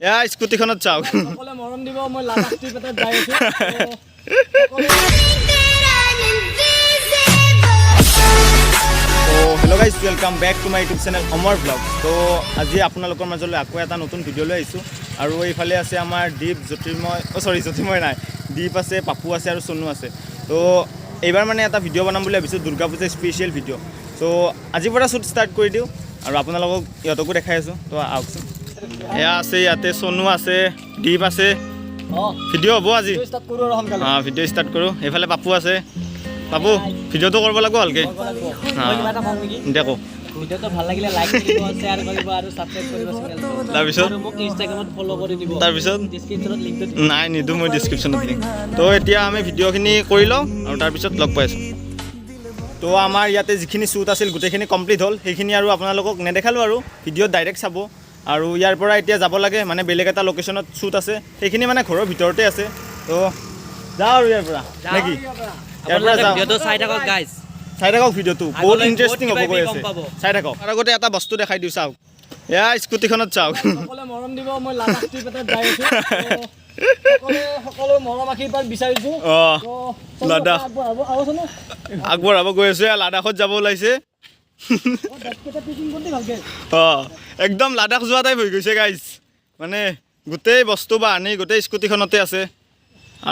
এয়া স্কুটিখনত চাওক। সকলোৱে মৰম দিব। মই লাডাখ ট্ৰিপ এটাত যাই আছোঁ। তো hello guys, welcome back to my YouTube channel Amar blog. তো আজি আপোনালোকৰ মাজলৈ আকৌ এটা নতুন ভিডিঅ' লৈ আহিছোঁ। আৰু এইফালে আছে আমাৰ দীপ, জ্যোতিৰ্ময়, অ' চৰি, জ্যোতিৰ্ময় নাই, দীপ আছে, পাপু আছে আৰু চনু আছে। তো এইবাৰ মানে এটা ভিডিঅ' বনাম বুলি ভাবিছোঁ, দুৰ্গা পূজা স্পেচিয়েল ভিডিঅ'। চ' আজিৰ পৰা শ্বুট ষ্টাৰ্ট কৰি দিওঁ আৰু আপোনালোকক ইহঁতকো দেখাই আছোঁ। তো আহকচোন। এয়া আছে, ইয়াতে চনু আছে, দীপ আছে। ভিডিঅ' হ'ব আজি। ষ্টাৰ্ট কৰোঁ আৰু সোনকালে। অঁ, ভিডিঅ' ষ্টাৰ্ট কৰোঁ। এইফালে পাপু আছে। পাপু, ভিডিঅ'টো কৰিব লাগিব ভালকৈ। মই কিবা এটা কওঁ নেকি? দে কওঁ। ভিডিঅ'টো ভাল লাগিলে লাইক কৰিব, শ্বেয়াৰ কৰিব আৰু ছাবস্ক্ৰাইব কৰিব চেনেলটো। তাৰপিছত? আৰু মোক ইনষ্টাগ্ৰামত ফ'ল' কৰি দিব। তাৰপিছত? ডিছক্ৰিপশ্যনত লিংকটো। নাই, নিদিওঁ মই ডিছক্ৰিপশ্যনত লিংক। তো এতিয়া আমি ভিডিঅ'খিনি কৰি লওঁ আৰু তাৰপিছত লগ পাই আছোঁ। তো আমাৰ ইয়াতে যিখিনি শ্বুট আছিল, গোটেইখিনি কমপ্লিট হ'ল। সেইখিনি আৰু আপোনালোকক নেদেখালোঁ আৰু ভিডিঅ'ত ডাইৰেক্ট চাব। আৰু ইয়াৰ পৰা এতিয়া যাব লাগে, মানে বেলেগ এটা লোকেশ্যনত শ্বুট আছে। সেইখিনি মানে ঘৰৰ ভিতৰতে আছে। তো যাওঁ আৰু ইয়াৰ পৰা, নেকি? ইয়াৰ পৰা যাওঁ। ভিডিঅ'টো চাই থাকক গাইজ। চাই থাকক ভিডিঅ'টো, বহুত আগলৈ ইণ্টাৰেষ্টিং বহুত হ'ব গৈ কিবা কিবি আছে। গম পাব। চাই থাকক। তাৰ আগতে এটা বস্তু দেখাই দিওঁ, চাওক। এয়া স্কুটিখনত চাওক। সকলোৱে মৰম দিব। মই লাডাখ ট্ৰিপ এটাত যাই আছোঁ। সকলোৱে সকলো মৰম আশীৰ্বাদ বিচাৰিছোঁ। অঁ। তো চলো, লাডাখ। আগবঢ়াব আৰু চলো। আগবঢ়াব গৈ আছোঁ। এয়া লাডাখত যাব ওলাইছে। বেগকেইটা পেকিং কৰি দি ভালকে। অঁ, একদম লাডাখ যোৱা টাইপ হৈ গৈছে গাইজ। মানে গোটেই বস্তু বাহানি গোটেই স্কুটিখনতে আছে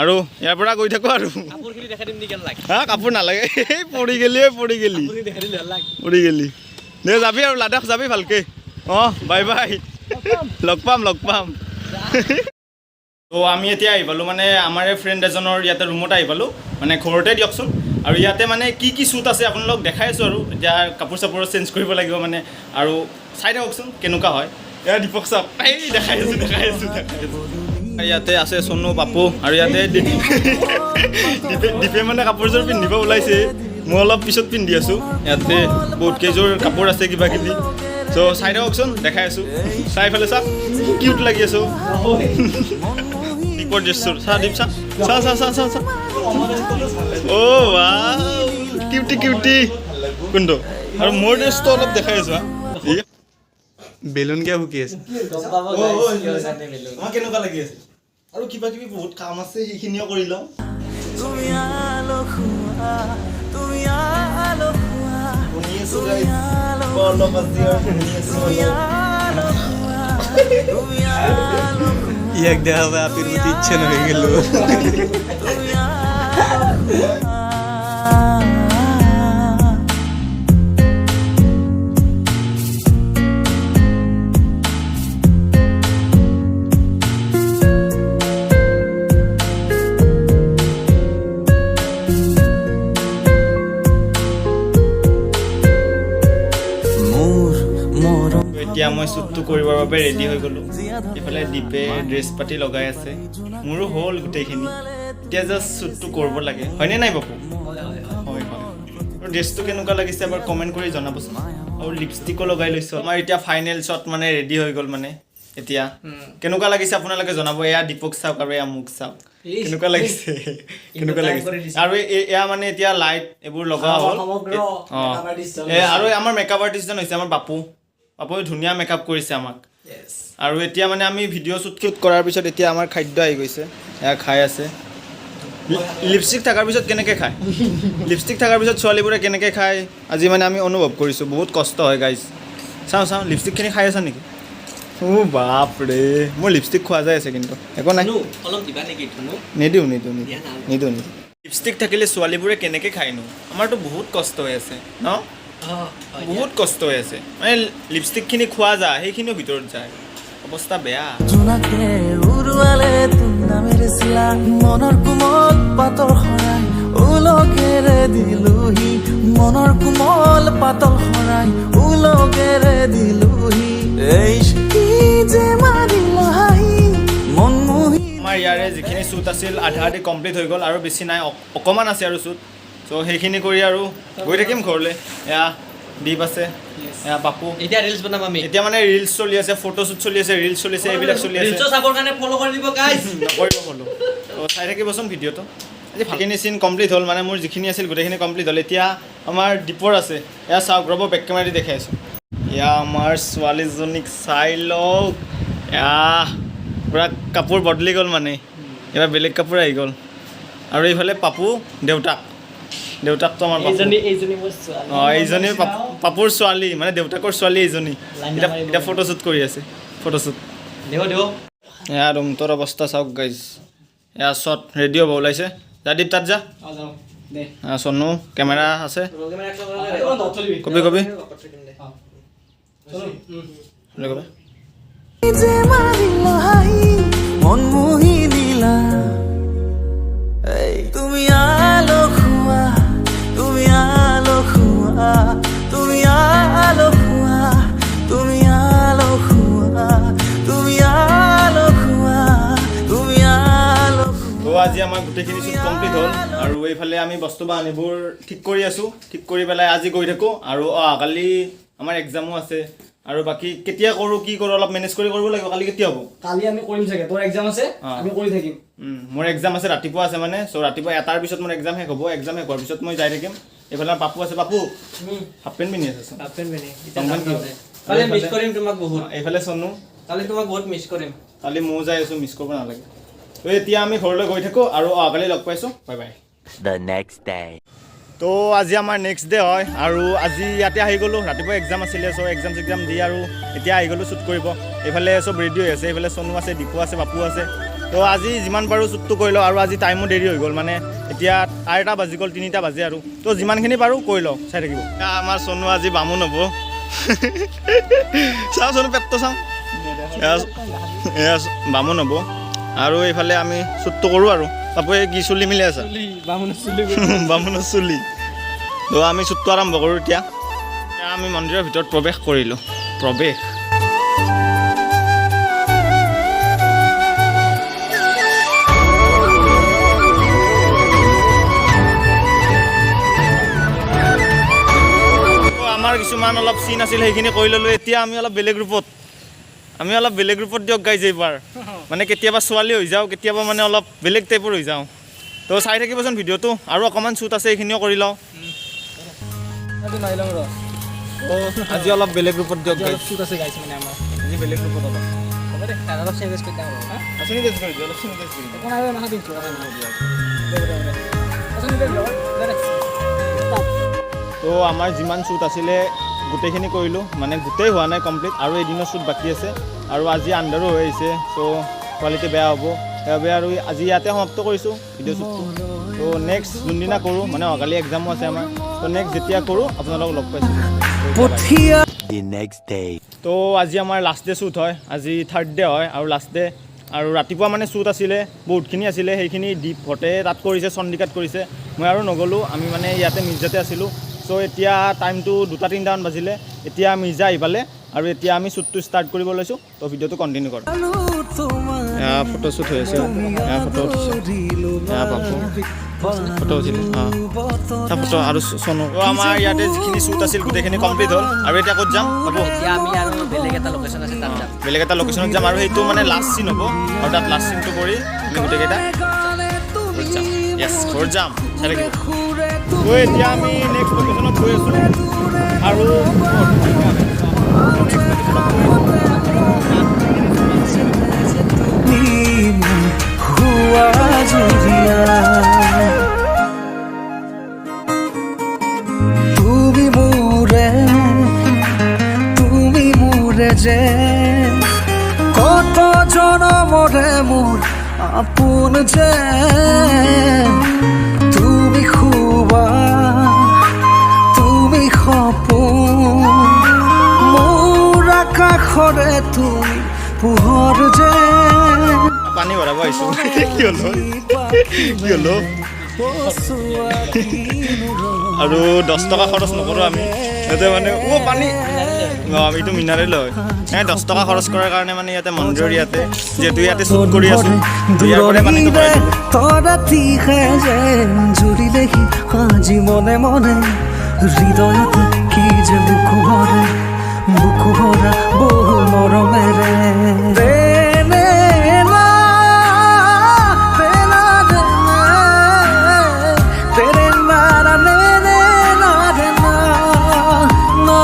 আৰু ইয়াৰ পৰা গৈ থাকোঁ আৰু। কাপোৰখিনি দেখাই দিম নেকি লাগ? হা, কাপোৰ নালাগে। এই পৰি গেলি, ঐ, পৰি গেলি। কাপোৰখিনি দেখাই দিলে লাগ। পৰি গেলি। দে, যাবি আৰু লাডাখ যাবি ভালকে। অঁ, বাই বাই, লগ পাম, লগ পাম। তো আমি এতিয়া আহি পালোঁ, মানে আমাৰে ফ্ৰেণ্ড এজনৰ ইয়াতে ৰুমত আহি পালোঁ, মানে ঘৰতে দিয়কচোন। আৰু ইয়াতে মানে কি কি শ্বুট আছে আপোনালোকক দেখাই আছোঁ। আৰু এতিয়া কাপোৰ চাপোৰ চেঞ্জ কৰিব লাগিব মানে, আৰু চাই থাককচোন কেনেকুৱা হয়। এয়া দীপক চাওক। এই দেখাই আছোঁ, দেখাই আছোঁ, দেখাই আছোঁ। ইয়াতে আছে চনু, পাপু আৰু ইয়াতে দীপে। দীপে মানে কাপোৰযোৰ পিন্ধিব ওলাইছে, মই অলপ পিছত পিন্ধি আছোঁ। ইয়াতে বহুত কেইযোৰ কাপোৰ আছে, কিবা কিবি। চ' চাই থাককচোন, দেখাই আছোঁ। চাই পেলাই চাওক, কিউট লাগি আছোঁ। দীপৰ ড্ৰেছটোৰ চা, দীপ, চা চা চা চা চা চা। অ' ৱাও, কিউটি কিউটি কোনটো। আৰু মোৰ ড্ৰেছটো অলপ দেখাই আছোঁ, হা। এই, বেলুন কিয় ফুকি আছে? গম পাব guys, কিহৰ কাৰণে বেলুন। আমাৰ কেনেকুৱা লাগি আছে। আৰু কিবা কিবি বহুত কাম আছে, সেইখিনিও কৰি লওঁ। তুমি আলসুৱা, তুমি আলসুৱা। শুনি আছোঁ guys। অলপ আজি আৰু শুনি আছোঁ অলপ। আলসুৱা, তুমি আলসুৱা। ইয়াক দেখা পাই আপিৰ প্ৰতি ইচ্ছা নহৈ গ'লো। তুমি আলসুৱা। মোৰ মৰম। এতিয়া মই শ্বুটটো কৰিবৰ বাবে ৰেডি হৈ গ'লোঁ। ইফালে দীপে ড্ৰেছ পাতি লগাই আছে। মোৰো হ'ল গোটেইখিনি, এতিয়া জাষ্ট শ্বুটটো কৰিব লাগে। হয়নে নাই বাপু? হয় হয়। আৰু ড্ৰেছটো কেনেকুৱা লাগিছে এবাৰ কমেণ্ট কৰি জনাবচোন। আৰু লিপষ্টিকো লগাই লৈছোঁ। আমাৰ এতিয়া ফাইনেল শ্বট মানে ৰেডি হৈ গ'ল। মানে এতিয়া কেনেকুৱা লাগিছে আপোনালোকে জনাব। এয়া দীপক চাওক আৰু এয়া মোক চাওক। কেনেকুৱা লাগিছে, কেনেকুৱা লাগিছে? আৰু এয়া মানে এতিয়া লাইট এইবোৰ লগোৱা হ'ল। সমগ্ৰ অঁ। makeup artist জন। আৰু আমাৰ মেকআপ আৰ্টিষ্টজন হৈছে আমাৰ বাপু। বাপুৱে ধুনীয়া মেকআপ কৰিছে আমাক। আৰু এতিয়া মানে আমি ভিডিঅ' শ্বুট শ্বুট কৰাৰ পিছত এতিয়া আমাৰ খাদ্য আহি গৈছে। এয়া খাই আছে। লিপষ্টিক থকাৰ পিছত কেনেকৈ খায়, লিপষ্টিক থকাৰ পিছত ছোৱালীবোৰে কেনেকৈ খায়, আজি মানে আমি অনুভৱ কৰিছোঁ। বহুত কষ্ট হয় গাইজ। চাওঁ চাওঁ, লিপষ্টিকখিনি খাই আছা নেকি? অ' বাপৰে, মোৰ লিপষ্টিক খোৱা যায় আছে, কিন্তু একো নাই। ধুনু, অলপ দিবা নেকি ধুনু? নিদিওঁ, নিদিওঁ, নিদিওঁ। দিয়া না। নিদিওঁ, নিদিওঁ। লিপষ্টিক থাকিলে ছোৱালীবোৰে কেনেকৈ খায়নো? আমাৰতো বহুত কষ্ট হৈ আছে ন? বহুত কষ্ট হৈ আছে। মানে লিপষ্টিকখিনি খোৱা যায়, সেইখিনিও ভিতৰত যায়, অৱস্থা বেয়া। জোনাকে উৰুৱালে তোৰ নামেৰে চিলা, মনৰ কোমল পাতল শৰাই ওলগেৰে দিলোহি, মনৰ কোমল পাতল শৰাই ওলগেৰে দিলোহি। এই কি যে মাৰিল হাঁহি মন মুহি। আমাৰ ইয়াৰে যিখিনি শ্বুট আছিল, আধা আধি কমপ্লিট হৈ গ'ল। আৰু বেছি নাই, অকণমান আছে আৰু শ্বুট। চ' সেইখিনি কৰি আৰু গৈ থাকিম ঘৰলৈ। এয়া দীপ আছে, এয়া বাপু। এতিয়া ৰিলচ বনাম আমি। এতিয়া মানে ৰিলচ চলি আছে, ফটোশ্বুট চলি আছে, ৰিলচ চলি আছে, এইবিলাক চলি আছে। ৰিলচো চাবৰ কাৰণে ফ'ল' কৰি দিব গাইজ। নকৰিব ফ'ল'। ত' চাই থাকিবচোন ভিডিঅ'টো। আজি ভালখিনি চিন কমপ্লিট হ'ল, মানে মোৰ যিখিনি আছিল গোটেইখিনি কমপ্লিট হ'ল। এতিয়া আমাৰ দীপৰ আছে। এয়া চাওক, ৰ'ব, বেক কেমেৰা দি দেখাই আছোঁ। এয়া আমাৰ ছোৱালীজনীক চাই লওক। এয়া পূৰা কাপোৰ বদলি গ'ল, মানে এইবাৰ বেলেগ কাপোৰ আহি গ'ল। আৰু এইফালে পাপু দেউতাক, দেউতাকটো আমাৰ পাপু। এইজনী, এইজনী মোৰ ছোৱালী। অঁ, এইজনী পাপুৰ ছোৱালী, মানে দেউতাকৰ ছোৱালী এইজনী। লাইন এতিয়া নামাৰিব। এতিয়া ফটোশ্বুট কৰি আছে, ফটোশ্বুট। দেও দেও। এয়া ৰুমটোৰ অৱস্থা চাওক গাইজ। এয়া শ্বট ৰেডি হ'ব ওলাইছে। যা দীপ, তাত যা। অঁ, যাওঁ দে। চনু কেমেৰা আছে। কবি কবি। কবি। যে মাৰিলা হাঁহি, মন মুহি নিলা। এই তুমি আলসুৱা, তুমি আলসুৱা, তুমি আলসুৱা, তুমি আলসুৱা, তুমি আলসুৱা, তুমি আলসুৱা। তো আজি আমাৰ গোটেইখিনি শ্বুট কমপ্লিট হ'ল আৰু এইফালে আমি বস্তু বাহানিবোৰ ঠিক কৰি আছোঁ। ঠিক কৰি পেলাই আজি গৈ থাকোঁ আৰু অহাকালি আমাৰ এক্সামো আছে। আৰু বাকী কেতিয়া কৰোঁ, কি কৰোঁ, অলপ মেনেজ কৰি কৰিব লাগিব। কালি কেতিয়া হ'ব? কালি আমি কৰিম চাগে, তোৰ এক্সাম আছে। আমি কৰি থাকিম। মোৰ এক্সাম আছে, ৰাতিপুৱা আছে। মানে চ' ৰাতিপুৱা 1টাৰ পিছত মোৰ এক্সাম শেষ হ'ব। এক্সাম শেষ হোৱাৰ পিছত মই যাই থাকিম। এইফালে আমাৰ পাপু আছে। পাপু হাফ পেণ্ট পিন্ধি আছে চোন। হাফ পেণ্ট পিন্ধি। লং পেণ্ট কিয়? কালি মিছ কৰিম তোমাক বহুত। এইফালে চনু। কালি তোমাক বহুত মিছ কৰিম। কালি ময়ো যাই আছোঁ, মিছ কৰিব নালাগে। তো এতিয়া আমি ঘৰলৈ গৈ থাকোঁ আৰু অহাকালি লগ পাইছোঁ। Bye bye. The next day. তো আজি আমাৰ নেক্সট ডে হয় আৰু আজি ইয়াতে আহি গ'লোঁ। ৰাতিপুৱা এক্সাম আছিলে, চ' এক্সাম চেক্সাম দি আৰু এতিয়া আহি গ'লোঁ শ্বুট কৰিব। এইফালে চব ৰেডি হৈ আছে। এইফালে চনু আছে, দীপু আছে, বাপু আছে। তো আজি যিমান পাৰোঁ শ্বুটটো কৰি লওঁ। আৰু আজি টাইমো দেৰি হৈ গ'ল, মানে এতিয়া 2:30 বাজি গ'ল, 3টা বাজে আৰু। তো যিমানখিনি পাৰোঁ কৰি লওঁ, চাই থাকিব। এতিয়া আমাৰ চনু আজি বামুণ হ'ব। চাওঁ চনু, পেটটো চাওঁ। এয়া বামুণ হ'ব আৰু এইফালে আমি শ্বুটটো কৰোঁ। আৰু বাপুৱে কি চুলি মিলাই আছে? বামুণৰ চুলি। তো আমি শ্বুটটো আৰম্ভ কৰোঁ এতিয়া। এতিয়া আমি মন্দিৰৰ ভিতৰত প্ৰৱেশ কৰিলোঁ, প্ৰৱেশ। তো আমাৰ কিছুমান অলপ চিন আছিল, সেইখিনি কৰি ল'লোঁ। এতিয়া আমি অলপ বেলেগ ৰূপত, আমি অলপ বেলেগ ৰূপত দিয়ক গাইজ এইবাৰ। মানে কেতিয়াবা ছোৱালী হৈ যাওঁ, কেতিয়াবা মানে অলপ বেলেগ টাইপৰ হৈ যাওঁ। তো চাই থাকিবচোন ভিডিঅ'টো। আৰু অকণমান শ্বুট আছে, এইখিনিও কৰি লওঁ। তো আজি অলপ বেলেগ ৰূপত দিয়ক গাইজ। শ্বুট আছে গাইছ, মানে আমাৰ আজি বেলেগ ৰূপত অলপ। হ'ব দে, অলপ চেঞ্জেছ কৰি দিম। চেনিটাইজ কৰি দিওঁ, অলপ চেনিটাইজ কৰি দিওঁ। একো নাই, মাথা দিছোঁ। দে দে দে দে। তো আমাৰ যিমান শ্বুট আছিলে গোটেইখিনি কৰিলোঁ, মানে গোটেই হোৱা নাই কমপ্লিট, আৰু এদিনৰ শ্বুট বাকী আছে। আৰু আজি আন্ধাৰো হৈ আহিছে, চ' কোৱালিটি বেয়া হ'ব, সেইবাবে আৰু আজি ইয়াতে সমাপ্ত কৰিছোঁ ভিডিঅ' শ্বুটটো। তো নেক্সট যোনদিনা কৰোঁ, মানে অহাকালি এক্সামো আছে আমাৰ, তো নেক্সট যেতিয়া কৰোঁ আপোনালোকক লগ পাইছোঁ। পঠিয়া The next day. তো আজি আমাৰ লাষ্ট ডে শ্বুট হয়। আজি থাৰ্ড ডে হয় আৰু লাষ্ট ডে। আৰু ৰাতিপুৱা মানে শ্বুট আছিলে, বহুতখিনি আছিলে, সেইখিনি দীপহঁতে তাত কৰিছে, চণ্ডিকাত কৰিছে। মই আৰু নগ'লোঁ, আমি মানে ইয়াতে মিৰ্জাতে আছিলোঁ। চ' এতিয়া টাইমটো 2টা 3টামান বাজিলে। এতিয়া মিৰ্জা আহি পালে আৰু এতিয়া আমি শ্বুটটো ষ্টাৰ্ট কৰিব লৈছোঁ। তো ভিডিঅ'টো কণ্টিনিউ কৰক। এয়া ফটো শ্বুট হৈ আছে, এয়া ফটো উঠিছে, এয়া পাপু ফটো উঠিলে। অঁ, ফটো আৰু চনু। তো আমাৰ ইয়াতে যিখিনি শ্বুট আছিল গোটেইখিনি কমপ্লিট হ'ল। আৰু এতিয়া ক'ত যাম পাপু? এতিয়া আমি আৰু বেলেগ এটা লোকেশ্যন আছে, তাত যাম। বেলেগ এটা লোকেশ্যনত যাম আৰু সেইটো মানে লাষ্ট চিন হ'ব। আৰু তাত লাষ্ট চিনটো কৰি আমি গোটেইকেইটা ঘৰত যাম। য়েছ, ঘৰত যাম, চাই থাকিব। তো এতিয়া আমি নেক্সট লোকেশ্যনত গৈ আছোঁ আৰু হোৱা জুৰিয়া, তুমি মোৰে, তুমি মোৰে যে কত জনমৰে মোৰ আপোন যে তুমি খুবা, তুমি সপোন মোৰ, আকাশৰে তুমি পোহৰ যে। পানী ভৰাব আহিছোঁ। কি হ'ল, কি হ'ল? আৰু 10 টকা খৰচ নকৰোঁ আমি ইয়াতে। মানে অ' পানী, অঁ, এইটো মিনাৰেল হয়। এই 10 টকা খৰচ কৰাৰ কাৰণে মানে ইয়াতে মন্দিৰৰ ইয়াতে, যিহেতু ইয়াতে শ্বুট কৰি আছোঁ, ইয়াৰ পৰাই পানীটো ভৰাই দিলোঁ। তৰাতিহে যেন জুৰিলেহি আজি মনে মনে হৃদয়ত, কি যে বুকু ভৰে, বুকু ভৰা বহু মৰমেৰে। দে নে না, দে না দে না, দে ৰে না ৰা নে নে না ৰে না না,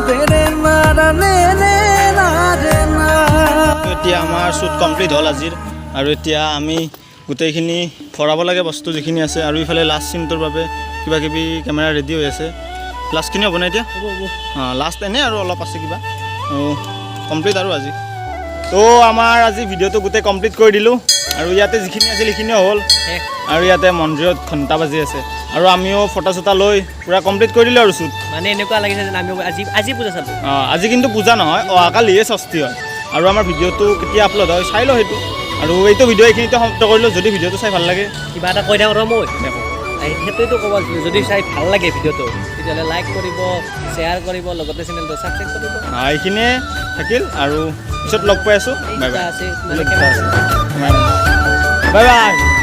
দে ৰে না ৰা নে নে না ৰে না। তো এতিয়া এতিয়া আমাৰ শ্বুট কমপ্লিট হ'ল আজিৰ। আৰু এতিয়া আমি গোটেইখিনি ভৰাব লাগে বস্তু যিখিনি আছে। আৰু ইফালে লাষ্ট চিনটোৰ বাবে কিবা কিবি কেমেৰা ৰেডি হৈ আছে। লাষ্টখিনি হ'ব নাই এতিয়া? অঁ, লাষ্ট এনেই আৰু অলপ আছে কিবা। আৰু কমপ্লিট আৰু আজি তো আমাৰ আজি ভিডিঅ'টো গোটেই কমপ্লিট কৰি দিলোঁ। আৰু ইয়াতে যিখিনি আছিল সেইখিনিও হ'ল। শেষ। আৰু ইয়াতে মন্দিৰত ঘণ্টা বাজি আছে আৰু আমিও ফটো চটা লৈ পূৰা কমপ্লিট কৰি দিলোঁ আৰু শ্বুট। মানে এনেকুৱা লাগিছে যেন আমি আজি আজি পূজা চালোঁ। অঁ, আজি কিন্তু পূজা নহয়, অহাকালিহে ষষ্ঠী হয়। আৰু আমাৰ ভিডিঅ'টো কেতিয়া আপলোড হয় চাই লওঁ সেইটো। আৰু এইটো ভিডিঅ' এইখিনিতে সমাপ্ত কৰিলোঁ। যদি ভিডিঅ'টো চাই ভাল লাগে কিবা এটা কৈ থাকোঁ ৰ মই। দেখো। এই সেইটোৱেতো ক'ব আছিলোঁ, যদি চাই ভাল লাগে ভিডিঅ'টো, তেতিয়াহ'লে লাইক কৰিব, শ্বেয়াৰ কৰিব, লগতে চেনেলটো ছাবস্ক্ৰাইব কৰিব। এইখিনিয়ে থাকিল আৰু পিছত লগ পাই আছোঁ। এই বাই দুটা বাই। আছে মানে। Bye bye.